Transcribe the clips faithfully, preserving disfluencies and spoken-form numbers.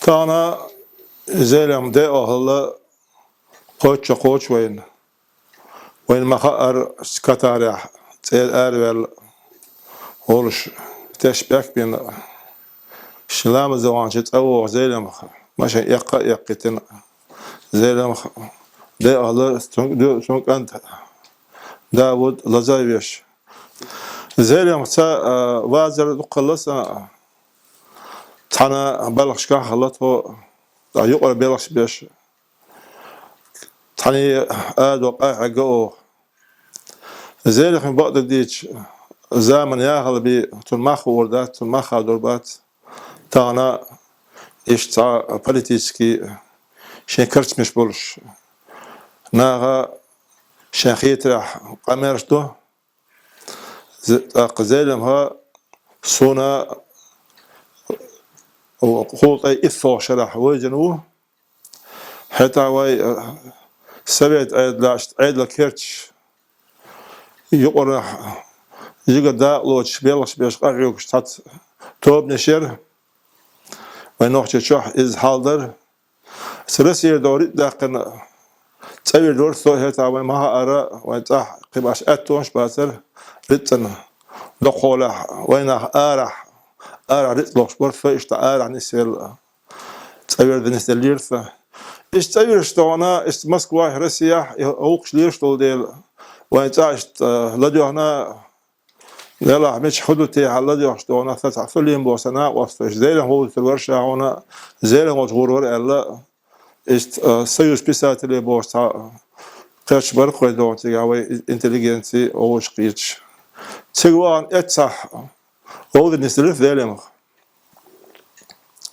Тахана Зелимха декъала кхоччуш кхочуш вайна. Вайна ма хаара, Катарехь цӀера араваьлла волуш, тешнабехк бина, шен ламаз вахча цӀа вогӀу Зелимха, машен эккха а эккхийтина. Зелимха декъала, цуьнан, цуьнан кӀант Давуд лаза а веш. Зелимхаца, а, вазар дукха хилла сан, цхьана балхашкахь хилла тхо, цхьа юкъара белхаш беш. Цхьаьна адо къахьегна оха. Зелимхин бакъдерг дийцича, заман яхалла бен цунна мах хуур дац, цунна мах хадор бац. Тахана иштта цхьа политически шен карчамаш болуш, наха шен хетарехь къамелаш до. Зе-, тӀаккха Зелимха суна кхузткъе иссалгӀачу шарахь вайзина ву. ХӀетахь вай, э, совет Ӏедалехь, Ӏедалан керташ юкъарахь жигара дакъа лоцуш, белхаш беш къахьоьгуш цхьацца тобанаш яра. Вайн нохчийчохь иза хьал дара. Аса Россера догӀу рицкъ даьккхина цӀа вирзира со, хӀетахь вайн ма хаара, вайн цӀахь кхин башха аьттонаш бацара рицкъана. Доккхолехь вайнах арахь, арахь рицкъ лохуш бара со, иштта арахь нисвелла, цӀа вирзина нисделлера сан. Иштта цӀа вирзича тахана, иштта Москвахь, Россехь и гӀуллакхаш лелаш долу дела, вайн цӀа иштта, э, ладоьгӀна, делахь мича хӀун ду техьа ладоьгӀуш тахана, сан цхьа Сулим боху сан накъост, иштта Зелимха вовзийтар вара ша хьуна, Зелимха волчу гӀур вара аьлла, иштта, э, Союз писателей бохуш цхьа кхерч бара кхой догӀу цигахь вай интеллигенци вовшах кхеташ. Цига вахана эццахь вовзар нисделира Зелимха.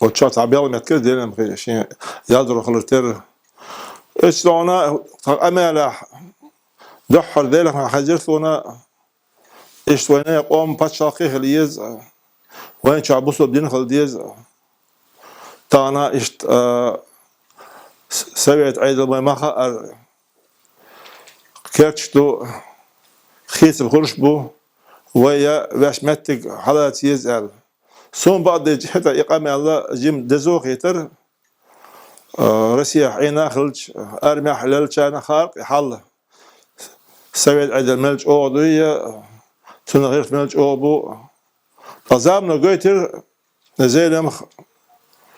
Оцу чохь цхьа белхан меттиг Зелимхин шен яздархо хилар терра. Иштта тахана цхьа къамелехь дуьххьара Зелимха хезира суна, иштта вайна къоман пачхьалкх хила еза, вайн чохь бусалба дин хила деза. Тахана иштта, а, с-, совет Ӏедал вайн ма хаара, керташ ду, хийцам хуьлуш бу, вай я ваьш меттиг хьалаца еза аьлла. Суна бакъдерг хӀетахь и къамел жима дезо хетара, а, Россехь Ӏийна а хилча, армехь леллачарна хаара и хьал. Совет Ӏедал мел чӀогӀа дуй, я цунах гӀирс мел чӀогӀа бу. Ткъа замано гойтира Зелимха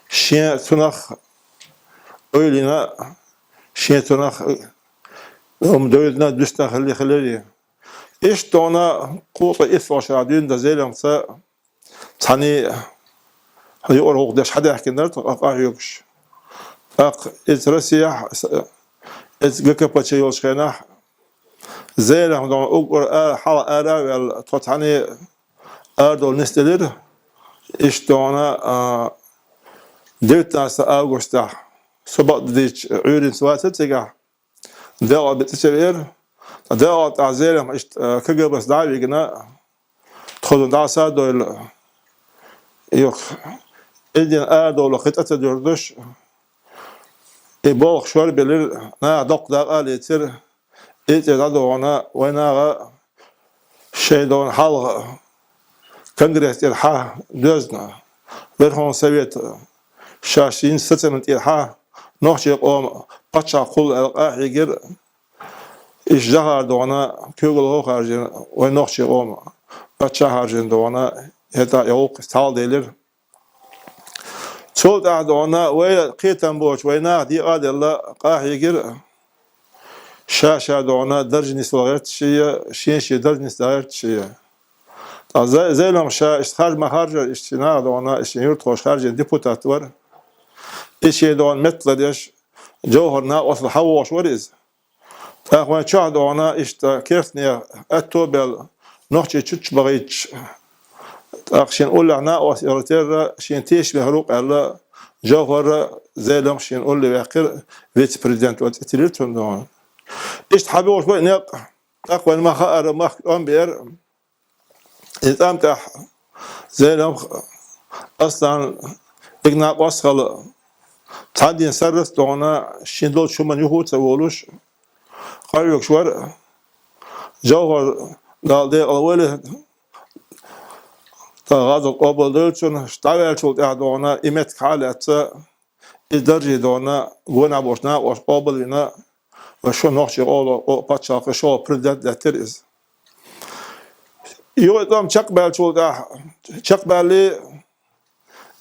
шен цунах ойла йина, шен цунах хӀума девзина, дуьстина хилла хиларе. Иштта тахана кхузткъе иссалгӀачу шарахь дуьйна дан Зелимхаца цхьаьна юкъара гӀуллакх деш хьадаьхкина дара тхо къахьоьгуш. ТӀаккха иза Россехь, иза ГКПЧ йолчу хенахь, Зелимха тахана уггар а хьалха ара а ваьлла, тхо цхьаьна арадовла нисделира. Иштта тахана, а, девятнадцатого августехь, со бакъдерг дийцича, Ӏуьйранца вацара цигахь, декъала бен цӀа ца веара. Ткъа декъала тӀехь Зелимха иштта, а, КГБ-с дӀа а вигна, тхо дӀа а садойлла, юха, Ӏедална арадовла кхин цӀа ца дуьрдуш, и болх шорбелира, наха доккха дакъа а лецира, и цӀе дӀадогӀана, вайнаха шайн догӀана хьалха конгресс тӀера хьа доьзна, Верховный Совет шаьш йинчу сацамна тӀера хьа нохчийн къоман пачхьалкх хуьлу аьлла къахьегира, иштта жахар догӀана куьйгалла гӀо харжийна, вайн нохчийн къоман паччахь харжийна догӀана, хӀетахь и гӀуллакх цхьалделира. Цул тӀаьхьа догӀана вай кхетам боцуш, вай наха декъа а делла, къахьегира, ша-ша догӀана даржа нисвала гӀерташ шиъ, шен-шен даржа нисдан гӀерташ шиъ. Ткъа Зай-, Зелимха ша иштта харж ма харжара, иштта шен наха догӀана, иштта шен юьртахошка харжийна депутат вара. И шен догӀана меттала деш, Джовхар накъостал хьавогӀуш вара иза. ТӀаккха вайн чохь догӀана иштта керстанех аьтто а баьлла, нохчий чучча бахийтча, тӀаккха шен уллехь накъост яхара терра, шен тешаме хир ву-кх аьлла, Джовхар Зелимха шен улле ваьккхира, вице-президент вац, и тилира цунна догӀана. Иштта хьабогӀуш бу и некъ, тӀаккха вайн ма хаара, махка тӀом беара. И тӀам тӀехь Зелимха Аслан дика накъост хилла, цхьана дийнахь сарралц а догӀана, шен долчу хӀуманна юха а ца волуш, къахьоьгуш вара. Джовхар, Дала декъала войла, тхан гӀазот къобалдойла цуьнан, дӀаваьллачул тӀаьхьа догӀана, и меттиг хьа а лаьцна, Иза даржа дона, гонахь болчу накъоша къобалвина, ва шо нохчий къола, къо-, пачхьалкх шо президент лаьттира иза. Юха тӀом чекхбаьллачул тӀаьхьа, чекхбаьлли,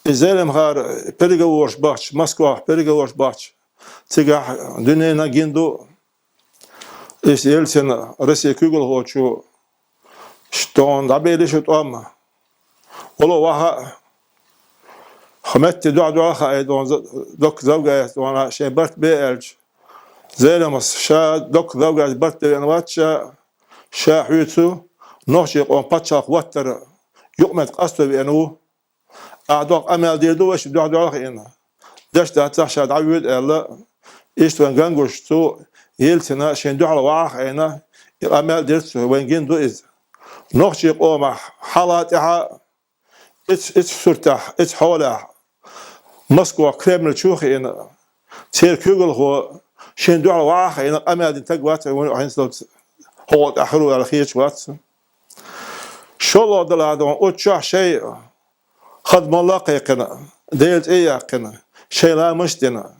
и Зелимхара переговораш бахча, Москвахь переговораш бахча, цигахь дуьненна гина ду, иза Ельцин Россия куьйгалхочо, шуна дӀабели шу тӀом, вало ваха, хӀокху метте дуьхьал-дуьхьал хаьа дона, Докка Завгаевс дона, шен барт бе аьлча, Зелимхас ша Докка Завгаевс барт бе веана вац ша, ша хьоьцу нохчий къоман пачхьалкх хӀоттар юкъаметтиг къасто веана ву. Ахь доккха къамел дийр ду вай шуьга дуьхьал-дуьхьал хиъна. Деш дацахь ша дӀавоьду аьлла, иштта вайн ган гуш цу Ельцина шен дуьхьал ваха а хиъна, и къамел дира цо, вайн гина ду иза. Нохчий къомах хьалха тӀаьхьа, Ицу, ицу суртахь, ицу хьолехь, Москва Кремль чу а хиъна, церан куьйгалхо шен дуьхьал ваха а хиъна, къамел дина стаг вац вайн хӀинцалц, хӀокхул тӀаьхьа хир ву аьлла хеташ вац. ШолгӀа далахь дона, оцу чохь шайн хадамалла а кхайкхина, Делан цӀе а яьккхина, шайн ламазаш а дина,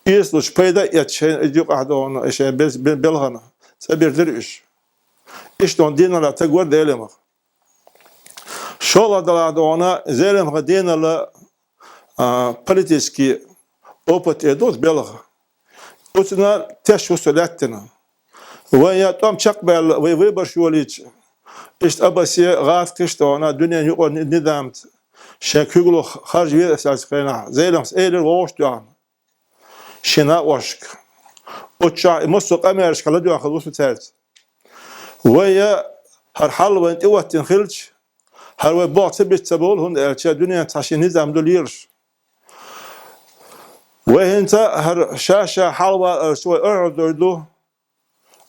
эцалучу пайда а эцна шайна иза юкъахь дона, шайн бел-, бел-, белхана цӀа бирзира уьш. Иштта дона динан стаг вара Зелимха. ШолгӀа далахь дона, Зелимхин динан, а, политический опыт эр ду оцу белхан. Оцунна теш ву со лаьттина. Вайн я тӀом чекхбаьлла, вай выбораш йолийча, иштта Аббасе гӀазкхаша дона дуьненан юкъара ни-, низамца шен куьйгалхо харжа веза аса аьллачу хенахь, Зелимхас элира вовшахтоьхна шен накъошка. Оцу чохь и массо а къамелашкахь ладоьгӀна хилла ву со цаьрца. Вай я хӀара хьал вайна тӀехӀоттина хилча, хӀара вай болх ца бита ца бовлу, хӀунда аьлча дуьненахь цхьа шен низам ду лелаш. Вай хӀинца хӀара ша-ша хьалаваларца вай ойхьур дойр ду,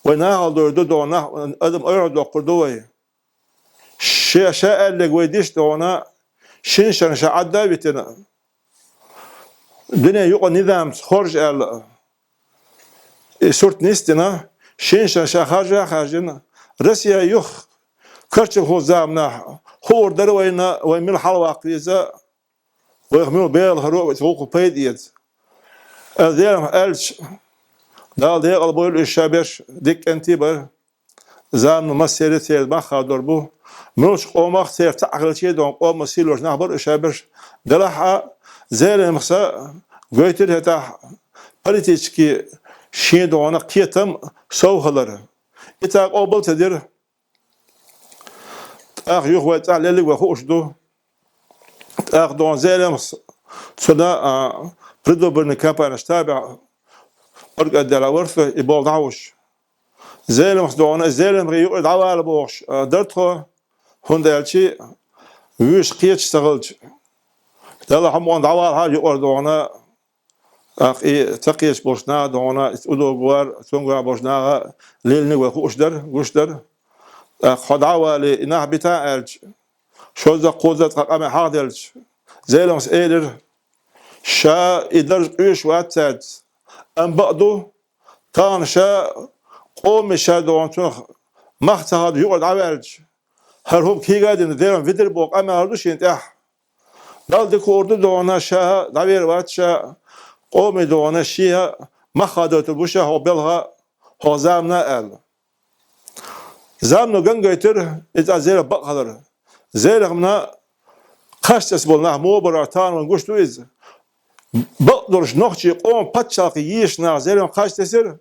вай нахала дойр ду, догӀу нах, адам ойхьур доккхур ду вай. Ше ша аьлларг вай диш догӀу, шин шарна ша Ӏадда а витина, дуьненан юкъара низамца хоржа аьлла, и сурт нисдина, шин шарна ша харжа а хаьржина, Россия юха карчам хула заманахь хуур дара вайна, вай мила хьалаваккха веза, вайх мила бегӀалхаро а, вайца гӀуллакх пайда эца. Ас Делах аьлча, Дала декъал бойла уьш ша берш, дика кӀентий бара. Замано массеран а церан мах хадор бу. Муьлхачу къомах церан цхьаъ хилча а догӀу къоман сийлахь нах бара уьш ша берш. Делахь а Зелимхас гойтира хӀетахь политически шен догӀу кхетам сов хилар. И цара къобал ца дира. ТӀаккха юха вай цӀахь леллиг вай хууш ду. ТӀаккха догӀу Зелимхас цунна, а, предвыборный кампани штабехь оргӀаддала вара со и болх дӀахьуш. Зелимхас догӀу, Зелимхе юкъара дӀавала бохуш, а, дара тхо, хӀунда аьлча вуьйш кхеташ ца хилча. Делахь хьо ма дӀавалахьара юкъара догӀу, тӀаккха и ца кхеташ болчу наха догӀу, иза удур вара, цуьнгахь болчу наха леллиг вай хууш дара, гуш дара. ТӀаккха хьо дӀа а валий, и нах бита аьлча, шозза-кхузза цкъа къамел хьахаделча, Зелимхас элира: «Ша и дарж къуьйсуш вац цаьрца, амма бакъ ду, тахана ша къоме ша догӀу цунах мах ца хадо юкъара дӀаваьлча, хӀара хӀума кийга а дина, Делан видар боху къамел ду шена тӀехь. Далла дика хуур ду догӀу, ша дӀавер вац ша, къоме догӀу шеха мах хадойтур бу ша хӀокху белха, хӀокху замана», — аьлла. Замано ган гойтира, иза цӀа Зелимха бакъ хилар. Зелимхана кхаж тесна болу нах муха бара, тахана вайна гуш ду иза. Бакъдолуш нохчийн къоман пачхьалкх езачу наха Зелимха кхаж тесира.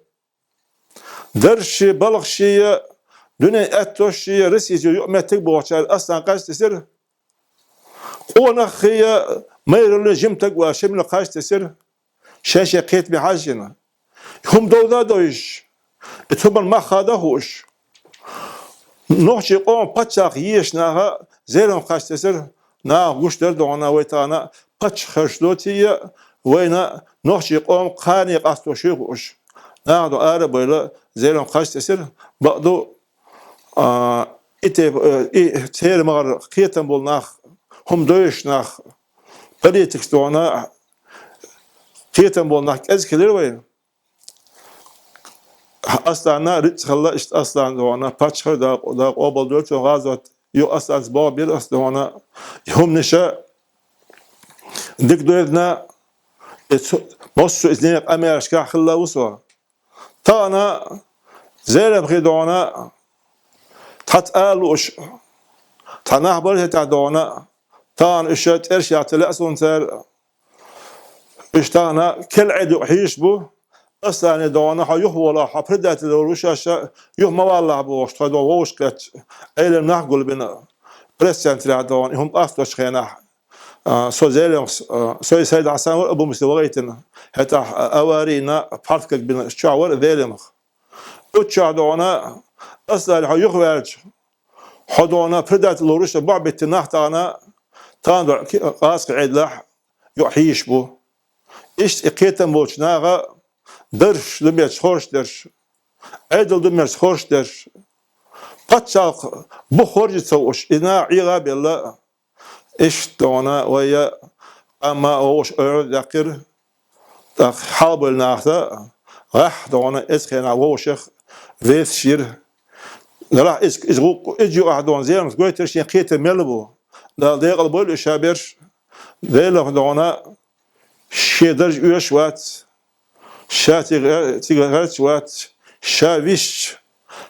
Даржашший, балхашший, дуьненан аьттошший, Россица юкъаметтиг бохучара Аслана кхаж тесира. Къонаххий, майраллий жима стаг вара Шемала кхаж тесира, шен-шен кхетаме хьаьжжина. И хӀума довза а довзуш, и цу хӀуманна мах хада а хууш, нохчийн къоман пачхьалкх езачу наха Зелимха кхаж тесира, наха гуш дара догӀу, вай тахана паччахь хӀорш доций, вайна нохчийн къоман кхане къасто шуьйра хууш. Наха догӀу ара а бевлла, Зелимха кхаж тесира, бакъ ду, а, и тайпа, э, и церан магӀара кхетам болу нах, хӀума довзуш нах, политикаш догӀу, кхетам болу нах кӀезиг хилира вайна. Аслана рицкъ хилла, иштта Аслан догӀу, паччахь хир да, да къобал дора цо гӀазот, юха Асланца боху бира ас догӀу, и хӀуманаша дика дойрна, И цу, массо а из некъа къамаьлашкахь хилла ву со. Тахана Зеламхе догӀна цхьацца ала лууш, цхьа нах бара хӀетахь догӀна, тахана уьш цӀераш яц лаьа суна цара. Уьш тахана керла Ӏедал юкъа хьийзаш бу, Аслане догӀна хьо юхаволахь, хьо предатель лоруш аша, юха ма валлахь бохуш, тхо догӀна вовшахкхетта, Ӏелам нах гулбина, пресс-центрехь догӀна, и хӀума къасточу хенахь. А, со Зеламхас, а, со и Сайд-Хьасан вара Абу-Муса вахийтина. ХӀетахь, а, аварийна, пхьарс кагбина, чохь вара Зеламха. Уьттачохь догӀна, Аслан хьо юхаваьлча, хьо догӀна предатель лоруш бохь биттина нах тахана, тахана догӀна ки-, гӀазкхийн Ӏедалехь юкъа хьийзаш бу. Иштта и кхетам болчу наха даржаш ду метташ хоржуш дерш, Ӏедал ду метташ хоржуш дерш, пачхьалкх бу хоржа ца хууш, и наха Ӏеха а белла, иштта догӀна вай къам а вовшах ойур даьккхира, тӀаккха хьалабевлла нахаца гӀеххьа догӀна эцу хенахь вовшах весаш йира. Делахь иза, иза гӀуллакх, иза юкъахь догӀна Зеламхас гойтира шен кхетам мел бу. Дала декъала бойла уьш ша берш, Зеламха догӀна шен дарж оьшуш вац, ша цига, цига гӀерташ вац, ша висча,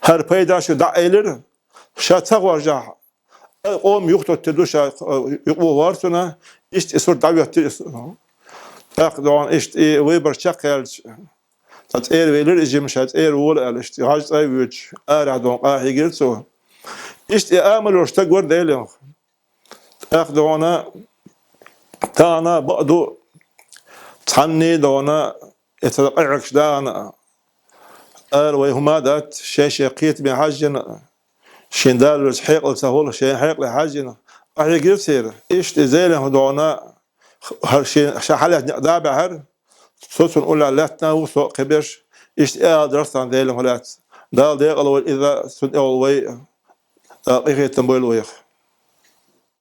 хӀара пайда шу дӀа а элира, ша ца хоржахь, къоман юхатоттур ду ша, юкъа ву хӀорцунна, иштта и сурт дӀахӀоьттира иза. ТӀаккха догӀна иштта и выбор чекхъяьлча, цхьа цӀера велира и жима, ша цӀера вола аьлла, иштта хьажа цӀа а воьдуш, арахь догӀна къахьегира цо. Иштта и амал йолуш стаг вара Зеламха. ТӀаккха догӀна, тахана бакъ ду, цхьанний догӀна, и ца къахьегаш дахана, ара вай хӀума а дац, шен-шен кхетаме хьаьжжина, шен далоьцу хьекъал ца хуьлу, шен хьекъале хьаьжжина, къахьегира церан. Иштта и Зеламха догӀна, хӀара шен, ша хьалаьцна некъ дӀа а баьхьира, со цунна уллехь лаьттина а ву, со а кхиберш, иштта и ала дара цхьана Зеламха лаьцна. Дала декъала войла иза, цунна тӀехула вай, а, къинхетам бойла вайх.